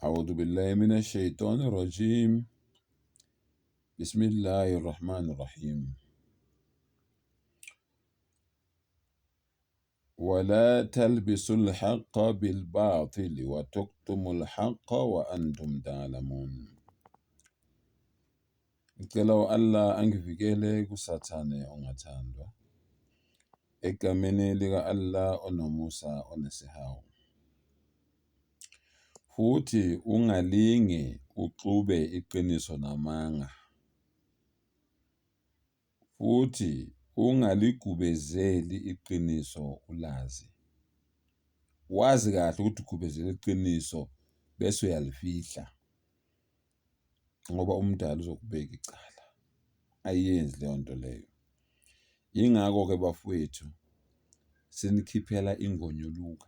A'udhu billahi minash shaitani rajim. Bismillahir Rahmanir Rahim. ولا تلبسوا الحق بالباطل وتكتموا الحق وأنتم تعلمون. Ngicela u-Allah angivikele kuSathane ongathandwa. Egameni lika-Allah onomusa onesihawu. Futhi ungalinge uxube iqiniso namanga. Futhi ungaligubezeli iqiniso ulazi. Wazi kahle ukuthi ugubezela iqiniso bese uyalifihla ngoba umdali uzokubeka icala. Ayenzi leyo nto leyo. Yingakho-ke bafowethu sinikhiphela ingonyuluka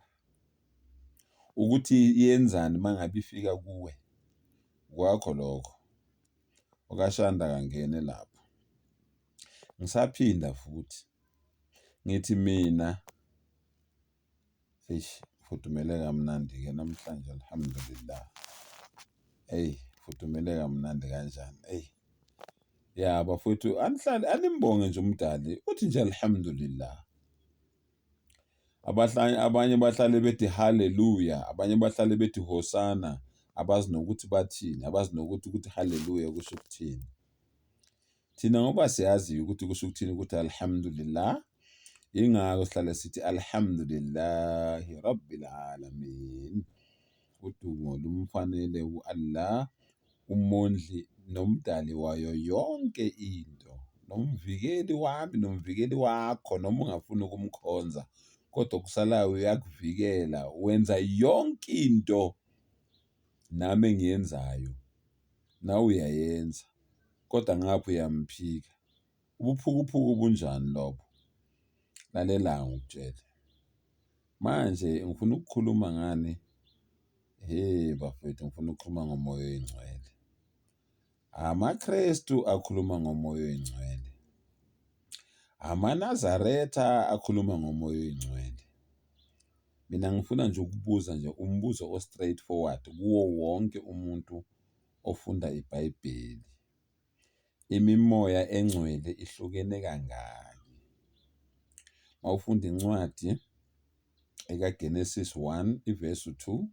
ukuthi yenzani uma ngabe ifika kuwe kwakho lokho okaShanda akangene lapho. Ngisaphinda futhi ngithi mina eish ngifudumele kamnandi-ke namhlanje alhamdulillah. Eyi ngifudumele kamnandi kanjani eyi. Ya bafowethu anihlale animbonge nje umdali uthi nje alhamdulillah. Abahlanye abanye bahlale bethi haleluya, abanye bahlale bethi hosana, abazi nokuthi bathini, abazi nokuthi ukuthi haleluya kusho ukuthini. Thina ngoba siyazi ukuthi kusho ukuthini ukuthi alhamdulillah, yingakho sihlale sithi alhamdulillahi rabbil alamin. Udumo lumfanele u-Allah, umondli nomdali wayo yonke into, nomvikeli wami nomvikeli wakho, noma ungafuni ukumkhonza kodwa okusalayo uyakuvikela, wenza yonke into nami engiyenzayo nawe uyayenza kodwa ngapha uyamphika. Ubuphukuphuku bunjani lobo? Lalela ngikutshele. Manje ngifuna ukukhuluma ngani? He bafethu ngifuna ukukhuluma ngomoya oyingcwele. AmaKrestu akhuluma ngomoya oyingcwele. AmaNazaretha akhuluma ngomoya oyingcwele. Mina ngifuna nje ukubuza nje umbuzo o-straight forward kuwo wonke umuntu ofunda iBhayibheli. Imimoya engcwele ihlukene kangaki? Mawufunda incwadi ekaGenesis 1 ivesi 2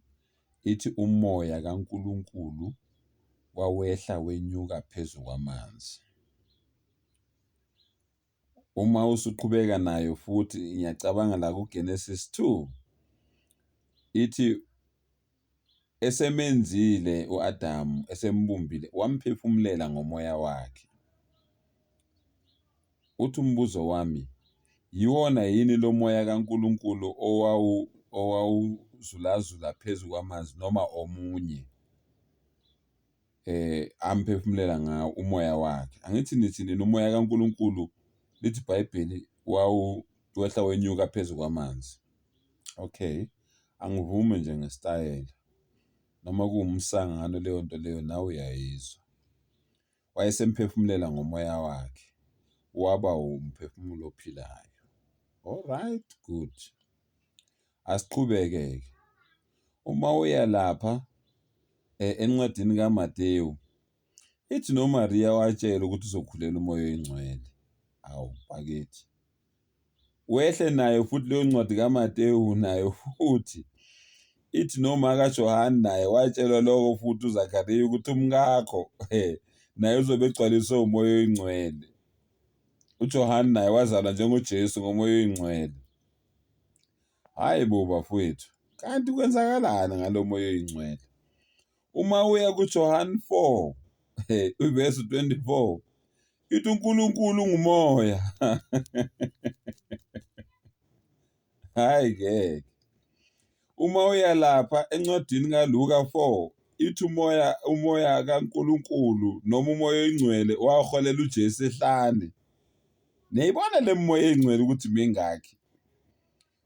ithi umoya kaNkulunkulu wawehla wenyuka phezu kwamanzi. Uma usuqhubeka nayo futhi ngiyacabanga la kuGenesis 2 ithi esemenzile u-Adamu esembumbile wamphefumulela ngomoya wakhe. Uthi umbuzo wami yiwona yini lo moya kaNkulunkulu owawuzulazula phezu kwamanzi noma omunye amphefumulela ngawo umoya wakhe? Angithi nithi nina umoya kaNkulunkulu lithi iBhayibheli wawuwehla wenyuka phezu kwamanzi. Okay, angivume nje ngesitayela noma kuwumsangano leyo nto leyo nawe uyayizwa. Wayesemphefumulela ngomoya wakhe waba umphefumulo ophilayo. All right, good. Asiqhubeke-ke. Uma uya lapha encwadini kaMatewu ithi noMariya watshela ukuthi uzokhulelwa umoya oyingcwele. Awu bakithi. Wehle nayo futhi leyo ncwadi kaMatewu nayo futhi ithi noma kaJohane naye watshelwa lokho futhi uZakariya ukuthi umkakho naye uzobe egcwaliswe umoya oyingcwele. UJohane naye wazalwa njengoJesu ngomoya oyingcwele. Hhayi bo bafowethu, kanti kwenzakalani ngalo moya oyingcwele? Uma uya kuJohane 4 ivesi 24 ithi uNkulunkulu ungumoya. Hhayi ngeke. Uma uya lapha encwadini kaLuka 4 ithi umoya kaNkulunkulu noma umoya oyingcwele waholela uJesu ehlane. Niyayibona le mimoya eyingcwele ukuthi mingakhi?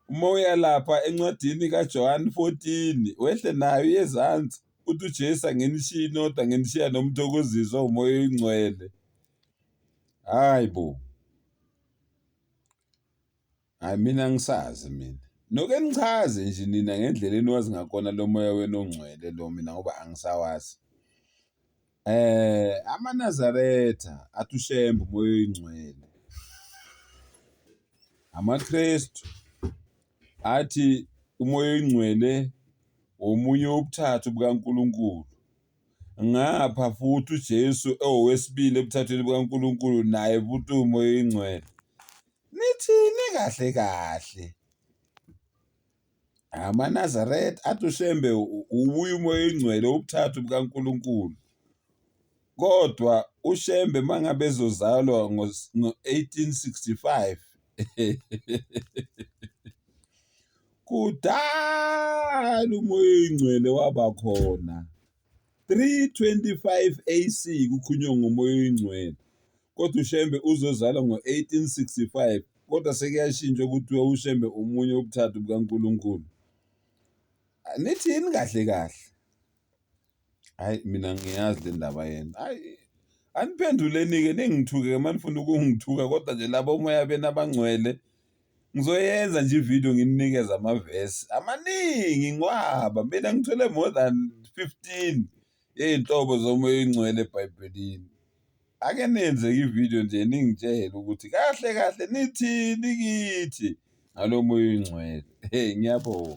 Uma uya lapha encwadini kaJohane 14 wehle nayo uye ezansi uthi uJesu anginishiyi nodwa nginishiya nomthokozisi owumoya oyingcwele. Hhayi bo. Hhayi mina angisazi mina. Noke nichaze nje nina ngendlela eniwazi ngakhona lo moya wenu ongcwele lo, mina ngoba angisawazi. AmaNazaretha athi uShembe umoya oyingcwele, amaKrestu athi umoya oyingcwele omunye wobuthathu bukaNkulunkulu. Ngapha futhi uJesu owesibili ebuthathwini bukaNkulunkulu naye futhi uwumoya oyingcwele. Nithini kahle kahle? AmaNazaretha athi uShembe ubuye umoya oyingcwele wobuthathu bukaNkulunkulu. Kodwa uShembe uma ngabe ezozalwa ngo-1865 kudala umoya oyingcwele waba khona. 325 AC kukhulunywa ngomoya oyingcwele, kodwa uShembe uzozalwa ngo-1865, kodwa sekuyashintsha kuthiwa uShembe omunye wobuthathu bukaNkulunkulu. Nithini kahle kahle? Hhayi mina ngiyazi le ndaba yenu. Hhayi aniphenduleni-ke ningithuke uma nifuna ukungithuka kodwa nje labo moya benu abangcwele ngizoyenza nje ividiyo ngininikeze amavesi amaningi inqwaba. Mina ngithole more than 15 yey'nhlobo zomoya oyingcwele eBhayibhelini. Ake nenze ividiyo nje ningitshele ukuthi kahle kahle nithini kithi ngalo moya oyingcwele. Hey ngiyabonga.